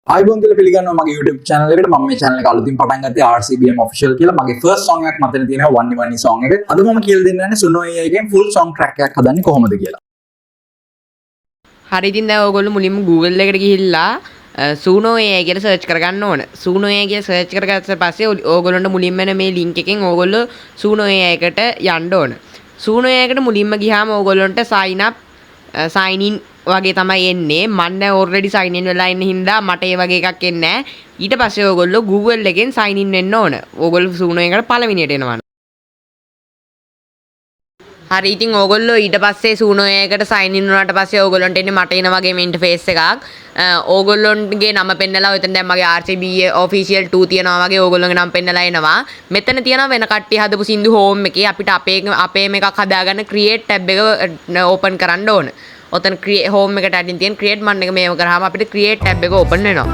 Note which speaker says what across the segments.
Speaker 1: ආයුබෝවන් කියලා පිළිගන්නවා මගේ YouTube channel එකට. මම මේ channel එක අලුතින් පටන් ගත්තේ RCBM official කියලා. මගේ first song එකක් මතන තියෙනවා වන්නි වන්නි song එක. අද මම කියලා දෙන්න යන්නේ Suno AI එකෙන් full song track එකක් හදන්නේ කොහොමද කියලා.
Speaker 2: හරි, ඉතින් දැන් ඔයගොල්ලෝ මුලින්ම Google එකට ගිහිල්ලා Suno AI කියලා සර්ච් කරගන්න ඕන. Suno AI කියලා සර්ච් කරගත්ත පස්සේ ඕගොල්ලන්ට මුලින්ම එන මේ ලින්ක් එකෙන් ඕගොල්ලෝ Suno AI එකට යන්න ඕන. Suno AI එකට මුලින්ම ගියාම ඕගොල්ලන්ට sign up, sign in වගේ තමයි එන්නේ. මං දැන් already sign in වෙලා ඉන්න හින්දා මට ඒ වගේ එකක් එන්නේ නැහැ. ඊට පස්සේ ඕගොල්ලෝ Google එකෙන් sign in වෙන්න ඕන. ඕගොල්ලෝ Suno එකට පළවෙනියට එනවා. හරි, ඉතින් ඕගොල්ලෝ ඊට පස්සේ Suno එකට sign in වුණාට පස්සේ ඕගොල්ලන්ට එන්නේ මට එන වගේම ඉන්ටර්ෆේස් එකක්. ඕගොල්ලොන්ගේ නම පෙන්නලා, ඔතන දැන් මගේ RCB official 2 තියෙනවා වගේ ඕගොල්ලොන්ගේ නම පෙන්නලා එනවා. මෙතන තියෙනවා වෙන කට්ටිය හදපු සින්දු හෝම් එකේ. අපිට අපේ අපේම එකක් හදාගන්න create tab එක ඕපන් කරන්න ඕන. ඔතන create home එකට යටින් තියෙන create බටන් එක මේව කරාම අපිට create tab එක ඕපන් වෙනවා.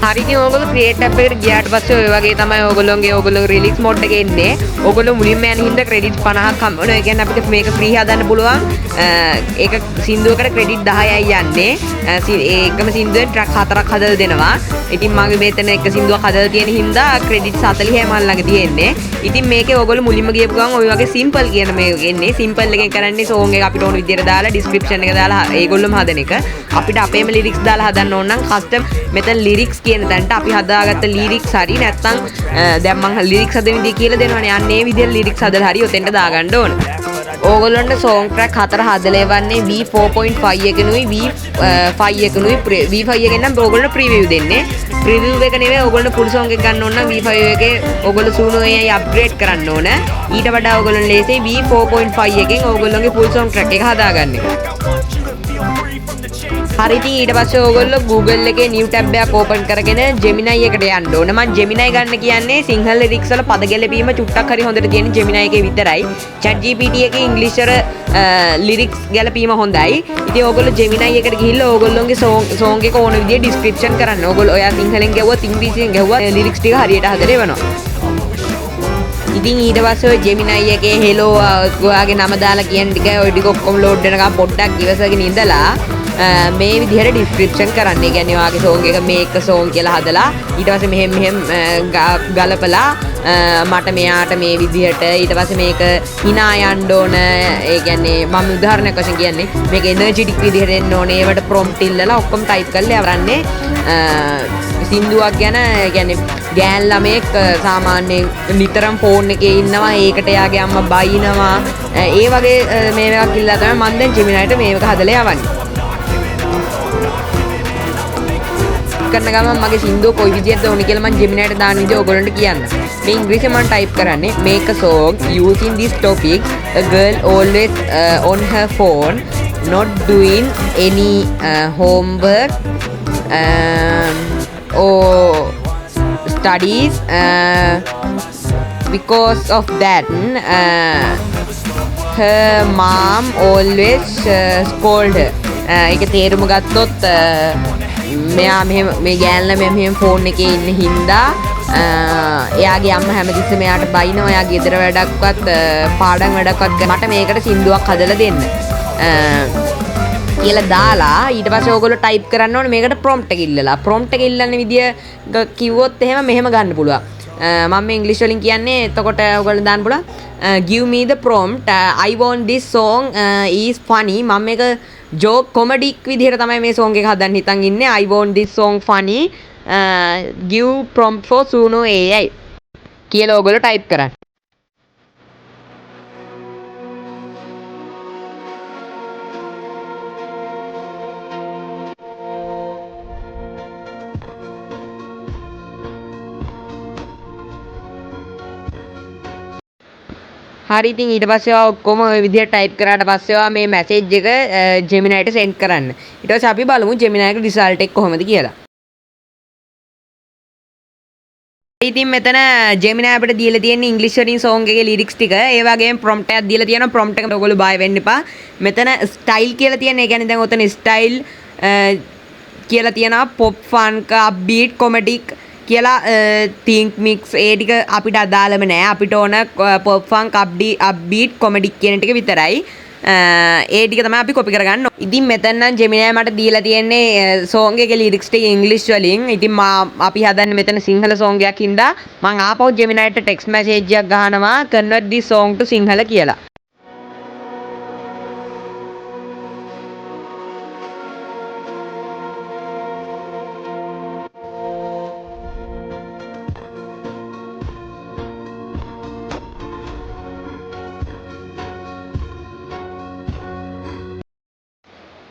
Speaker 2: හරි, ඉතින් ඕගොල්ලෝ ක්‍රියේට් ඇප් එකට ගියාට පස්සේ ඔය වගේ තමයි ඔයගොල්ලෝගේ රිලීස් මොඩ් එකේ එන්නේ. ඔයගොල්ලෝ මුලින්ම යන හින්දා ක්‍රෙඩිට්ස් 50ක් හම්බ වෙනවා. ඒ කියන්නේ අපිට මේක ෆ්‍රී හදන්න පුළුවන්. ඒක සින්දුවකට ක්‍රෙඩිට් 10යි යන්නේ. ඒ එකම සින්දුවෙන් ට්‍රැක් හතරක් හදලා දෙනවා. ඉතින් මගේ මෙතන එක සින්දුවක් හදලා තියෙන හින්දා ක්‍රෙඩිට්ස් 40යි මන් ළඟ තියෙන්නේ. ඉතින් මේකේ ඔයගොල්ලෝ මුලින්ම ගියපු ගමන් ඔය වගේ සිම්පල් කියන මේක එන්නේ. සිම්පල් එකෙන් කරන්නේ සෝං එක අපිට ඕන විදියට දාලා, ඩිස්ක්‍රිප්ෂන් එක දාලා ඒගොල්ලොම හදන එක. අපිට අපේම ලිරික්ස් දාලා හදන්න ඕන නම් කස්ටම් මෙතන ලිරික්ස් කියන තැනට අපි හදාගත්ත ලිරික්ස් හරි නැත්නම් දැන් මං ලිරික්ස් හදන විදිය කියලා දෙනවනේ. අන්න ඒ විදියට ලිරික්ස් හදලා හරි ඔතෙන්ට දාගන්න ඕන. ඕගොල්ලන්ට සෝං ට්‍රැක් හතර හදලා එවන්නේ V4.5 එකනුයි V5 එකනුයි. V5 එකෙන් නම් ඕගොල්ලන්ට ප්‍රීවිව් දෙන්නේ. ප්‍රීවිව් එක නෙවෙයි, ඕගොල්ලන්ට ෆුල් සෝං එක ගන්න ඕන නම් V5 එකේ ඕගොල්ලෝ Suno AI upgrade කරන්න ඕන. ඊට වඩා ඕගොල්ලන් ලේසියි V4.5 එකෙන් ඕගොල්ලන්ගේ ෆුල් සෝං ට්‍රැක් එක හදාගන්න එක. හරි, ඉතින් ඊට පස්සේ ඕගොල්ලෝ Google එකේ new tab එකක් ඕපන් කරගෙන Gemini එකට යන්න ඕන. මං Gemini ගන්න කියන්නේ සිංහල ලිරික්ස් වල පද ගැලපීම චුට්ටක් හරි හොඳට තියෙන Gemini එකේ විතරයි. ChatGPT එකේ ඉංග්‍රීසි වල ලිරික්ස් ගැලපීම හොඳයි. ඉතින් ඕගොල්ලෝ Gemini එකට ගිහිල්ලා ඕගොල්ලෝගේ සෝං එක ඕන විදියට ඩිස්ක්‍රිප්ෂන් කරන්න. ඕගොල්ලෝ ඔයා සිංහලෙන් ගැහුවත් ඉංග්‍රීසියෙන් ගැහුවත් ලිරික්ස් ටික හරියට හදලා එවනවා. ඉතින් ඊට පස්සේ ඔය Gemini එකේ hello ඔයාගේ නම දාලා කියන ටික ඔය ටික ඔක්කොම ලෝඩ් වෙනකම් පොඩ්ඩක් ඉවසගෙන ඉඳලා මේ විදිහට ඩිස්ක්‍රිප්ෂන් කරන්න. ඒ කියන්නේ ඔයාගේ සෝං එක මේක සෝං කියලා හදලා ඊට පස්සේ මෙහෙම මෙහෙම ගලපලා මට මෙයාට මේ විදිහට ඊට පස්සේ මේක හිනා යන්න ඕන. ඒ කියන්නේ මම උදාහරණයක් වශයෙන් කියන්නේ මේක එනර්ජිටික් විදිහට එන්න ඕනේ. ඒවට ප්‍රොම්ප්ට් ඉල්ලලා ඔක්කොම ටයිප් කරලා යවන්නේ. සින්දුවක් ගැන, ඒ කියන්නේ ගෑන් ළමයෙක් සාමාන්‍යයෙන් නිතරම ෆෝන් එකේ ඉන්නවා, ඒකට එයාගේ අම්මා බයිනවා, ඒ වගේ මේ එකක් ඉල්ලලා තමයි මම දැන් ජෙමිනායිට මේක හදලා යවන්නේ. කරන ගමන් මගේ සින්දුව කොයි විදියටද ඕනේ කියලා මං ජෙමිනායිට දාන විදිය ඔයගොල්ලන්ට කියන්න. මේ ඉංග්‍රීසියෙන් මං ටයිප් කරන්නේ make a song using this topic, a girl always on her phone, not doing any homework or studies, because of that her mom always scold her. ඒක තේරුම ගත්තොත් මෙයා මෙහෙම මේ ගෑන් ළමයා මෙහෙම ෆෝන් එකේ ඉන්න හින්දා එයාගේ අම්මා හැමතිස්සෙම එයාට බයිනවා. එයා ගෙදර වැඩක්වත් පාඩම් වැඩක්වත් මට මේකට සින්දුවක් හදලා දෙන්න කියලා දාලා ඊට පස්සේ ඕගොල්ලෝ ටයිප් කරන්න ඕනේ මේකට ප්‍රොම්ප්ට් එක ඉල්ලලා. ප්‍රොම්ප්ට් එක ඉල්ලන විදිය කිව්වොත් එහෙම මෙහෙම ගන්න පුළුවන්. මම මේ ඉංග්‍රීසි වලින් කියන්නේ, එතකොට ඔයගොල්ලෝ දාන්න පුළුවන් give me the prompt, I want this song is funny. මම මේක ජෝක් කොමඩික් විදිහට තමයි මේ සෝං එක හදන්න හිතන් ඉන්නේ. I want this song funny, give prompt for Suno AI කියලා ඔයගොල්ලෝ ටයිප් කරන්න. හරි, ඉතින් ඊට පස්සේ ඔයා ඔක්කොම ඔය විදිහට ටයිප් කරාට පස්සේ ඔයා මේ මැසේජ් එක ජෙමිනායිට සෙන්ඩ් කරන්න. ඊට පස්සේ අපි බලමු ජෙමිනායිගේ රිසල්ට් එක කොහොමද කියලා. ඉතින් මෙතන ජෙමිනායි අපිට දීලා තියෙන ඉංග්‍රීසි වලින් සෝං එකේ ලිරික්ස් ටික, ඒ වගේම ප්‍රොම්ප්ට් එකක් දීලා තියෙනවා. ප්‍රොම්ප්ට් එක ඔයගොල්ලෝ බය වෙන්න එපා. මෙතන ස්ටයිල් කියලා තියෙන, ඒ කියන්නේ දැන් ඔතන ස්ටයිල් කියලා තියෙනවා පොප්, ෆන්ක්, අප්බීට්, කොමෙඩික්. කියලා තින්ක් මික්ස් ඒ ටික අපිට අදාළම නෑ. අපිට ඕන පොප් ෆන්ක්, අප්බීට්, කොමෙඩික් කියන ටික විතරයි. ඒ ටික තමයි අපි කොපි කරගන්න ඕනේ. ඉතින් මෙතන නම් ජෙමිනයි මට දීලා තියෙන්නේ සෝං එකේ ලිරික්ස් ටික ඉංග්‍රීසි වලින්. ඉතින් අපි හදන්නේ මෙතන සිංහල සෝං එකක් හින්දා මං ආපහු ජෙමිනයිට ටෙක්ස්ට් මැසේජ් එකක් ගහනවා "Convert this song to Sinhala" කියලා.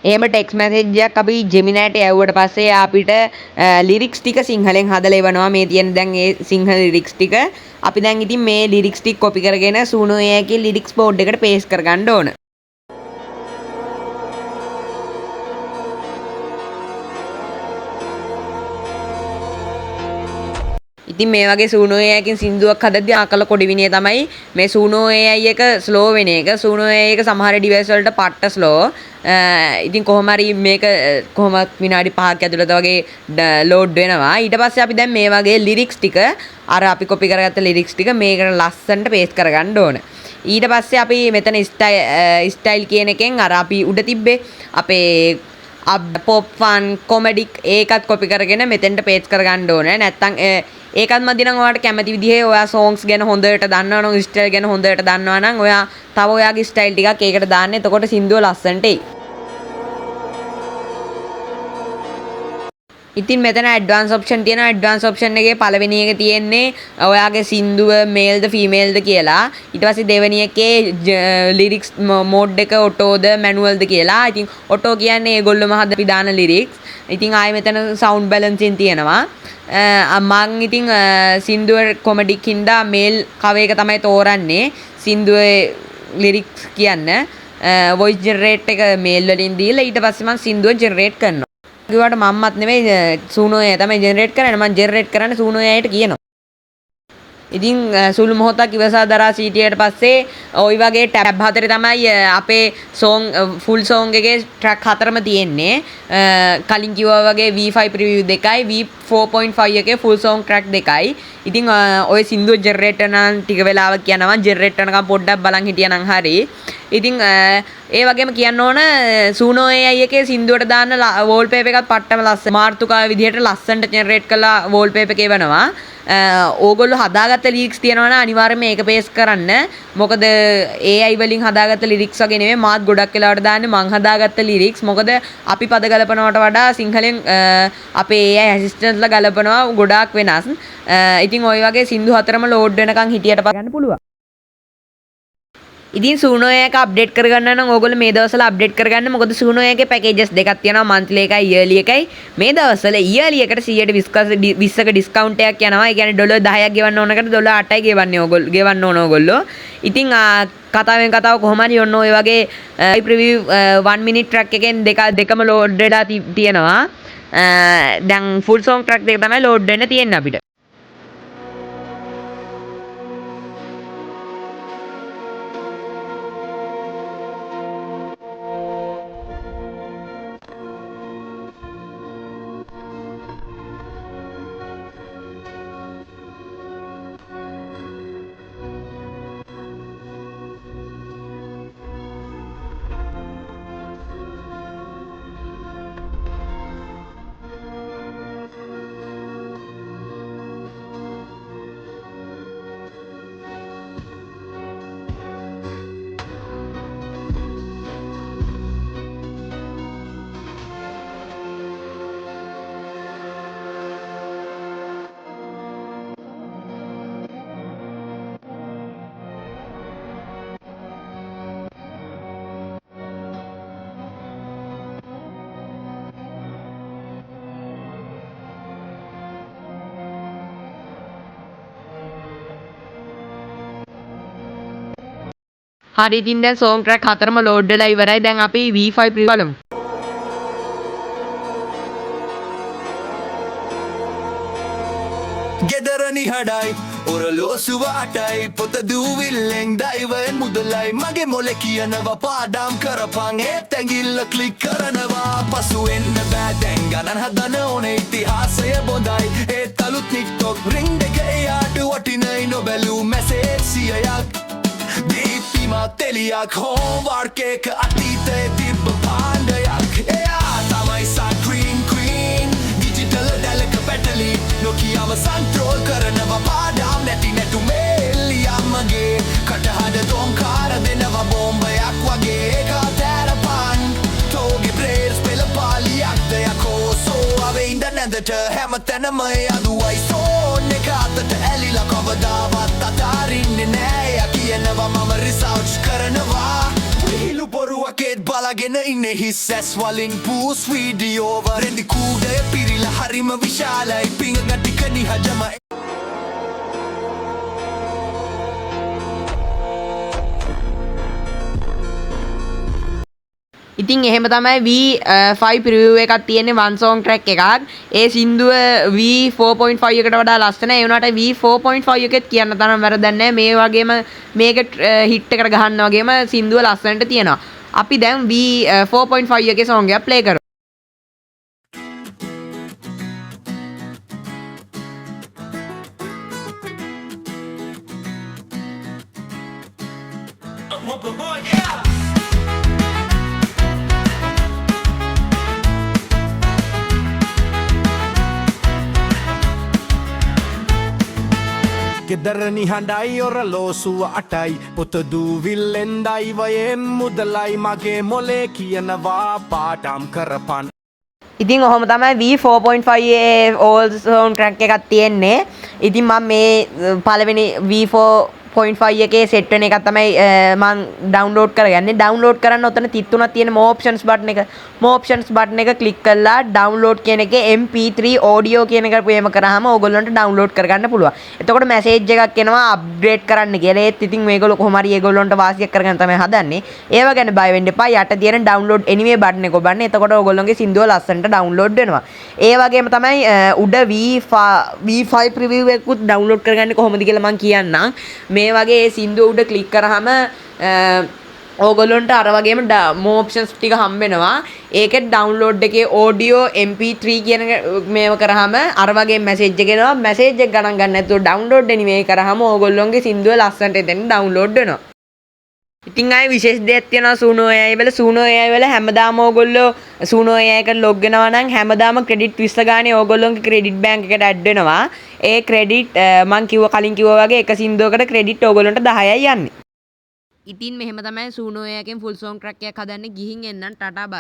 Speaker 2: එහෙම ටෙක්ස්ට් මැසේජ් එකක් අපි ජෙමිනයිට යවුවට පස්සේ අපිට ලිරික්ස් ටික සිංහලෙන් හදලා එවනවා. මේ තියෙන දැන් ඒ සිංහල ලිරික්ස් ටික අපි දැන් ඉතින් මේ ලිරික්ස් ටික කොපි කරගෙන සූනෝ AI එකේ ලිරික්ස් බෝඩ් එකට පේස්ට් කරගන්න ඕන. ඉතින් මේ වගේ සූනෝ AI එකෙන් සින්දුවක් හදද්දී ආකල කොඩි විනය තමයි මේ සූනෝ AI එක ස්ලෝ වෙන එක. සූනෝ AI එක සමහර ඩිවයිස් වලට පට්ට ස්ලෝ. ඉතින් කොහොම හරි මේක කොහොමත් විනාඩි 5ක් ඇතුළත වගේ ලෝඩ් වෙනවා. ඊට පස්සේ අපි දැන් මේ වගේ ලිරික්ස් ටික අර අපි කොපි කරගත්ත ලිරික්ස් ටික මේකට ලස්සනට පේස්ට් කරගන්න ඕන. ඊට පස්සේ අපි මෙතන ස්ටයිල් කියන එකෙන් අර අපි උඩ තිබ්බේ අපේ පොප් ෆන්, කොමෙඩික් ඒකත් කොපි කරගෙන මෙතෙන්ට පේස්ට් කරගන්න ඕනේ. නැත්තම් ඒකත් මදි නම් ඔයාලට කැමති විදිහේ ඔයා සෝංග්ස් ගැන හොඳට දන්නවා නම්, ස්ටයිල් ගැන හොඳට දන්නවා නම් ඔයා තව ඔයාගේ ස්ටයිල් ටිකක් ඒකට දාන්න. එතකොට සින්දුව ලස්සනට එයි. ඉතින් මෙතන ඇඩ්වාන්ස් ඔප්ෂන් තියෙනවා. ඇඩ්වාන්ස් ඔප්ෂන් එකේ පළවෙනි එක තියෙන්නේ ඔයාගේ සින්දුව මේල්ද ෆීමේල්ද කියලා. ඊට පස්සේ දෙවෙනි එකේ ලිරික්ස් මෝඩ් එක ඔටෝද මැනුවල්ද කියලා. ඉතින් ඔටෝ කියන්නේ ඒගොල්ලොම හදපි දාන ලිරික්ස්. ඉතින් ආයෙ මෙතන සවුන්ඩ් බැලන්සින් තියෙනවා. මං ඉතින් සින්දුව කොමෙඩික් හින්දා මේල් කව එක තමයි තෝරන්නේ. සින්දුවේ ලිරික්ස් කියන්න. වොයිස් ජෙනරේට් එක මේල් වලින් දීලා ඊට පස්සේ මං සින්දුව ජෙනරේට් කරනවා. කිව්වට මම්මත් නෙමෙයි, සූනෝ AI තමයි ජෙනරේට් කරන්නේ. මං ජෙනරේට් කරන්නේ සූනෝ AI ට කියනවා. ඉතින් සුළු මොහොතක් ඉවසා දරා සිටියට පස්සේ ඔයි වගේ ටැබ් හතරේ තමයි අපේ සෝං ෆුල් සෝං එකේ ට්‍රැක් හතරම තියෙන්නේ. කලින් කිව්වා වගේ V5 preview දෙකයි, V4.5 එකේ ෆුල් සෝං ට්‍රැක් දෙකයි. ඉතින් ඔය සින්දුව ජෙනරේට් වෙන ටික වෙලාවක් යනවා. ජෙනරේට් වෙනකම් පොඩ්ඩක් බලන් හිටියා නම් හරි. ඉතින් ඒ වගේම කියන්න ඕන, සූනෝ AI එකේ සින්දුවට දාන්න වෝල්පේපර් එකත් පට්ටම ලස්සන මාතෘකාව විදිහට ලස්සනට ජෙනරේට් කරලා වෝල්පේපර් එක එවනවා. ඕගොල්ලෝ හදාගත්ත ලිරික්ස් තියෙනවා නම් අනිවාර්යයෙන්ම ඒක පේස්ට් කරන්න. මොකද AI වලින් හදාගත්ත ලිරික්ස් වගේ නෙමෙයි මාත් ගොඩක් වෙලාවට දාන්නේ මං හදාගත්ත ලිරික්ස්. මොකද අපි පද ගලපනවට වඩා සිංහලෙන් අපේ AI ඇසිස්ටන්ට්ලා ගලපනවා ගොඩාක් වෙනස්. ඉතින් ඔය වගේ සින්දු හතරම ලෝඩ් වෙනකන් හිටියට ගන්න පුළුවන්. ඉතින් සූනෝ AI එක අප්ඩේට් කරගන්න නම් ඕගොල්ලෝ මේ දවස්වල අප්ඩේට් කරගන්න. මොකද සූනෝ AI එකේ පැකේජස් දෙකක් තියෙනවා, මන්ත්ලි එකයි ඉයර්ලි එකයි. මේ දවස්වල ඉයර්ලි එකට 120ක ඩිස්කවුන්ට් එකක් යනවා. ඒ කියන්නේ ඩොලර් 10ක් ගෙවන්න ඕන එකට ඩොලර් 8යි ගෙවන්නේ ඕගොල්ලෝ, ගෙවන්න ඕන ඕගොල්ලෝ. ඉතින් කතාවෙන් කතාව කොහොම හරි ඔන්න ඔය වගේ ප්‍රිවිව් 1 මිනිට් ට්‍රැක් එකෙන් දෙකම ලෝඩ් වෙලා තියෙනවා. දැන් ෆුල් සෝං ට්‍රැක් දෙක තමයි ලෝඩ් වෙන්න තියෙන්නේ අපිට. හරි, ඉතින් දැන් සෝං ට්‍රැක් හතරම ලෝඩ් වෙලා ඉවරයි. දැන් අපි V5 ප්‍රිවිව් බලමු.
Speaker 3: ගෙදර නිහඬයි. ඔරලෝසුව 8යි, පොත දූවිල්ලෙන් දෛවයෙන් මුදලයි. මගේ මොලේ කියනවා පාඩම් කරපන්, ඒත් ඇඟිල්ල ක්ලික් කරනවා. පසු එන්න බෑ දැන්, ගණන් හදන ඕනේ, ඉතිහාසය බොඳයි. ඒත් අලුත් TikTok රින්ග් එක එයාට වටිනයි. නොබැලූ මැසේජ් 100ක්, දීප්තිමත් එළියක්, හෝම්වර්ක් එක අතීතයේ තිබ්බ භාණ්ඩයක්. එයා තමයි ස්ක්‍රීන් ක්වීන්, ඩිජිටල් දැලක පැටලි. නොකියාම කන්ට්‍රෝල් කරනවා, පාඩම් නැති නැටුමේ මගේ කටහඬ දොංකාර දෙනවා බෝම්බයක් වගේ. ඒක අතෑරපන්, තෝගේ බ්‍රේඩ්ස් පෙළපාලියක්ද යකෝ? සෝවාවේ ඉඳන් නැන්දට හැම තැනම එයා දුවයි. ෆෝන් එක අතට ඇලිලා කවදාවත් අතාරින්නේ නෑ. එයා කියනවා මම රිසර්ච් කරනවා, විහිළු බොරුවක්. ඒත් බලාගෙන ඉන්නේ හිස් ඇස් වලින් පූස් වීඩියෝ. රෙදි කූඩය පිරිලා හරිම විශාලයි, පිඟ ටික නිහඬම.
Speaker 2: ඉතින් එහෙම තමයි V5 preview එකක් තියෙන්නේ, one song track එකක්. ඒ සින්දුව V4.5 එකට වඩා ලස්සනයි. ඒ වුණාට V4.5 එකෙත් කියන්න තරම් වැරදක් නැහැ. මේ වගේම මේක හිට් එකට ගහන්න වගේම සින්දුව ලස්සනට තියෙනවා. අපි දැන් V4.5 එකේ song එකක් ප්ලේ කරමු.
Speaker 3: Yeah!
Speaker 4: ගෙදර නිහඬයි, ඔරලෝසුව 8යි, පොත දූවිල්ලෙන් දෛවයෙන් මුදලයි. මගේ මොලේ කියනවා පාඩම් කරපන්.
Speaker 2: ඉතින් ඔහොම තමයි V4.5 ඒ ඕල් සෝන්ග් ට්‍රැක් එකක් තියෙන්නේ. ඉතින් මම මේ පළවෙනි V4.5 එකේ සෙට් වෙන එකක් තමයි මං ඩවුන්ලෝඩ් කරගන්නේ. ඩවුන්ලෝඩ් කරන්න ඔතන තිත් තුනක් තියෙන more options button එක. More options button එක ක්ලික් කරලා ඩවුන්ලෝඩ් කියන එකේ MP3 audio කියන එක ප්‍රේම කරාම ඕගොල්ලන්ට ඩවුන්ලෝඩ් කරගන්න පුළුවන්. එතකොට මැසේජ් එකක් එනවා අප්ග්‍රේඩ් කරන්න කියලා. ඒත් ඉතින් මේගොල්ලෝ කොහොම හරි ඒගොල්ලන්ට වාසියක් කරගන්න තමයි හදන්නේ. ඒව ගැන බය වෙන්න එපා. යට තියෙන ඩවුන්ලෝඩ් එනිවේ බටන් එක ඔබන්න. එතකොට ඕගොල්ලන්ගේ සින්දුව ලස්සනට ඩවුන්ලෝඩ් වෙනවා. ඒ වගේම තමයි උඩ V5 V5 preview එකකුත් ඩවුන්ලෝඩ් කරගන්නේ කොහොමද කියලා මං කියන්නම්. මේ වගේ ඒ සින්දුව උඩ ක්ලික් කරාම ඕගොල්ලොන්ට අර වගේම මෝ ඔප්ෂන්ස් ටික හම්බ වෙනවා. ඒකෙත් ඩවුන්ලෝඩ් එකේ ඔඩියෝ MP3 කියන එක මේව කරාම අර වගේ මැසේජ් එක එනවා. මැසේජ් එක ගණන් ගන්න නැතුව ඩවුන්ලෝඩ් එනිවේ කරාම ඕගොල්ලොන්ගේ සින්දුව ලස්සනට එතෙන් ඩවුන්ලෝඩ් වෙනවා. ඉතින් ආයේ විශේෂ දෙයක් තියෙනවා සූනෝ AI වල. සූනෝ AI වල හැමදාම ඕගොල්ලෝ සූනෝ AI එකට ලොග් වෙනවා නම් හැමදාම ක්‍රෙඩිට් 20 ගානේ ඕගොල්ලොන්ගේ ක්‍රෙඩිට් බැංක් එකට ඇඩ් වෙනවා. ඒ ක්‍රෙඩිට් මං කිව්ව කලින් කිව්වා වගේ එක සින්දුවකට ක්‍රෙඩිට් ඕගොල්ලොන්ට 10යි යන්නේ. ඉතින් මෙහෙම තමයි සූනෝ AI එකෙන් ෆුල් සෝං ට්‍රැක් එකක් හදන්නේ. ගිහින් එන්නම්. ටාටා, බයි.